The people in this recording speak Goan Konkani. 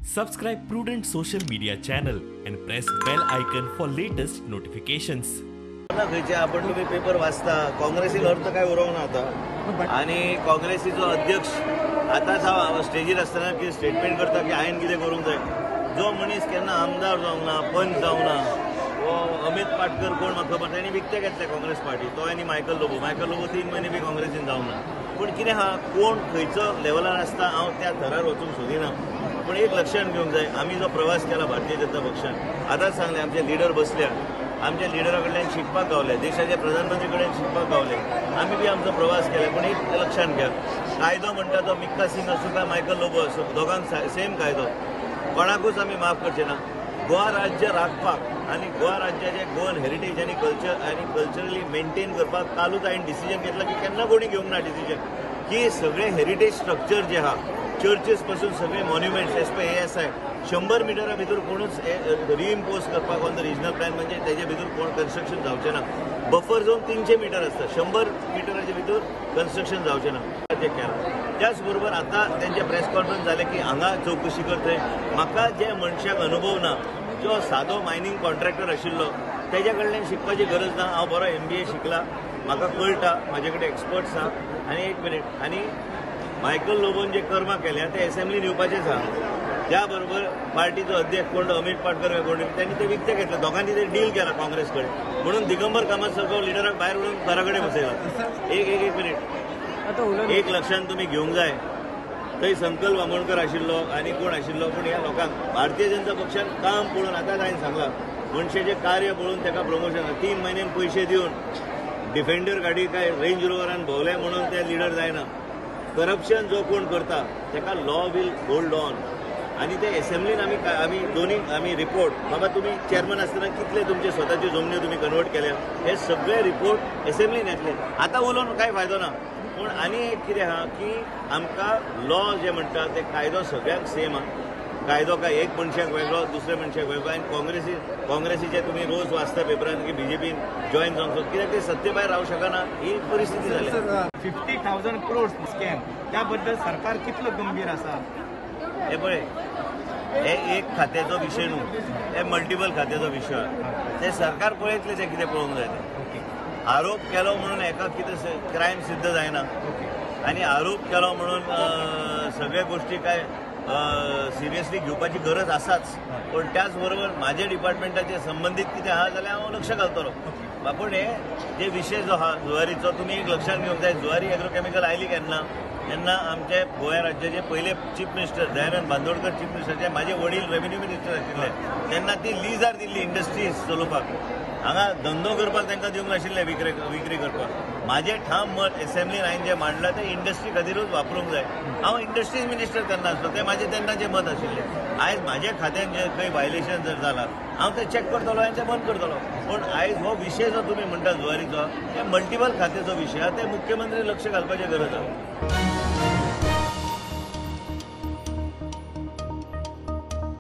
Subscribe Prudent Social Media channel and press bell icon for latest notifications. खंयचे आपण तुम्ही पेपर वाचता, काँग्रेसीन अर्थ काय उरोवंक ना आतां. आनी काँग्रेसीचो अध्यक्ष आतांच हांव स्टेजीर आसतना की स्टेटमेंट करता की हांवें कितें करूंक जाय. जो मनीस केन्ना आमदार जावंक ना, पंच जावंक ना, हो अमित पाटकर कोण म्हाका खबर, ताणें विकते घेतले काँग्रेस पार्टी. तो आनी मायकल लोबो, मायकल लोबो 3 म्हयने बी काँग्रेसीन जावंक ना. पूण कितें आहा, कोण खंयचो लेवलार आसता हांव त्या थरार वचूंक सोदिना. पूण एक लक्षात घेवंक जाय, आमी जो प्रवास केला भारतीय जनता पक्षान, आतांच सांगलें आमचे लिडर बसल्या, आमच्या लिडरा कडल्यान शिकपाक गावले, देशाचे प्रधानमंत्री कडेन शिकपाक गावले, आमी बी आमचो प्रवास केला. पूण एक लक्षात घ्या, कायदो म्हणटा तो मिक्का सिंग आसूं काय मायकल लोबो आसूं, दोगांक सेम कायदो, कोणाकूच आमी माफ करचे ना. गोवा राज्य राखपाक आनी गोवा राज्याचे गोवन हेरिटेज आनी कल्चर आनी कल्चरली मेंटेन करपाक कालूच हांवें डिसिजन घेतला की केन्ना कोणी घेवंक ना डिसिजन की सगळे हेरिटेज स्ट्रक्चर जे आहा, चर्चीस पासून सगळे मॉन्युमेंट्स एज पर ASI 100 मिटरा भितर कोणूच रिइम्पोज करपाक ऑन the regional plan, म्हणजे तेजे भितर कोण कन्स्ट्रक्शन जावचें ना. बफर झोन 300 मिटर आसता, 100 मिटराचे भितर कन्स्ट्रक्शन जावचें ना तें केलां. त्याच बरोबर आतां तेंचे प्रेस कॉन्फरन्स जालें की हांगा चवकशी करतले. म्हाका जे मनशाक अनुभव ना, जो सादो मायनींग कॉन्ट्रॅक्टर आशिल्लो तेज्या कडल्यान शिकपाची गरज ना. हांव बरो MBA शिकला, म्हाका कळटा, म्हाजे कडेन एक्सपर्ट्स आहा. आनी एक मिनीट, आनी मायकल लोबोन जे कर्मां केल्या ते एसेंब्लीन येवपाचेच आहा. त्या बरोबर पार्टीचो अध्यक्ष कोण अमित पाटकर कोण, त्यांनी ते विकते घेतले, दोगांनी ते डील केला काँग्रेस कडेन, म्हणून दिगंबर कामत सारको लिडराक भायर उडोवन घरा कडेन बसयला. एक एक एक मिनीट, एक लक्षान तुमी घेवंक जाय, थंय संकल्प आमोणकर आशिल्लो आनी कोण आशिल्लो, पूण ह्या लोकांक भारतीय जनता पक्षान काम पळोवन, आतांच हांवें सांगलां, मनशाचें कार्य पळोवन ताका प्रमोशन, 3 म्हयन्यान पयशे दिवन डिफेंडर गाडी काय रेंज रोवरान भोंवले म्हणून ते लिडर जायना. करप्शन जो कोण करता ताका लॉ will hold on. आनी ते एसेंब्लीन आमी आमी दोनी आमी रिपोर्ट, बाबा तुमी चेअरमॅन आसतना कितले तुमचे स्वताच्यो जमन्यो तुमी कन्वर्ट केल्या, हे सगळे रिपोर्ट एसेंब्लीन येतले. आतां उलोवन कांय फायदो ना. पूण आनी एक कितें आहा की आमकां लॉ जे म्हणटा ते कायदो सगळ्यांक सेम आहा. कायदो काय एक मनशाक वेगळो, दुसऱ्या मनशाक वेगळो. आनी काँग्रेसीचे तुमी रोज वाचता पेपरान की बीजेपीन जॉयन जावंक सोद, कित्याक ते सत्ते भायर रावंक शकना, ही परिस्थिती जाल्या. 50,000 crores scam, त्याबद्दल सरकार कितलो गंभीर आसा? हे पळय, हे एक खात्याचो विशय न्हू, हे मल्टिपल खात्याचो विशय. ते सरकार पळयतलें तें कितें पळोवंक जाय तें. आरोप केलो म्हणून एका कितें क्रायम सिद्ध जायना, आनी आरोप केलो म्हणून सगळ्या गोष्टी काय सिरियसली घेवपाची गरज आसाच. पूण त्याच बरोबर म्हाजे डिपार्टमेंटाचे संबंदीत कितें आहा जाल्यार हांव लक्ष घालतलो. पूण हे जे विशय जो आहा जुवारीचो, तुमी एक लक्षांत घेवंक जाय, जुवारी एग्रोकेमिकल आयली केन्ना, तेन्ना आमचे गोंया राज्याचे पयले chief minister Dayanand Bandodkar chief मिनिस्टरचे म्हाजे वडील रेव्हेन्यू मिनिस्टर आशिल्ले, तेन्ना ती लिजार दिल्ली इंडस्ट्रीज चलोवपाक, हांगा धंदो करपाक तांकां दिवंक नाशिल्लें, विक्री करपाक. म्हाजें ठाम मत एसेंब्लीन हांवें जें मांडलां तें इंडस्ट्री खातीरूच वापरूंक जाय. हांव इंडस्ट्रीज मिनिस्टर तेन्ना आसलो, तें म्हाजें तेन्नाचें मत आशिल्लें. आयज म्हाज्या खात्यान जें खंय व्हायलेशन जर जालां हांव तें चॅक करतलो आनी तें बंद करतलो. पूण आयज हो विशय जो तुमी म्हणटा जुवारीचो, ते मल्टिपल खात्याचो विशय आहा, ते मुख्यमंत्री लक्ष घालपाची गरज आहा.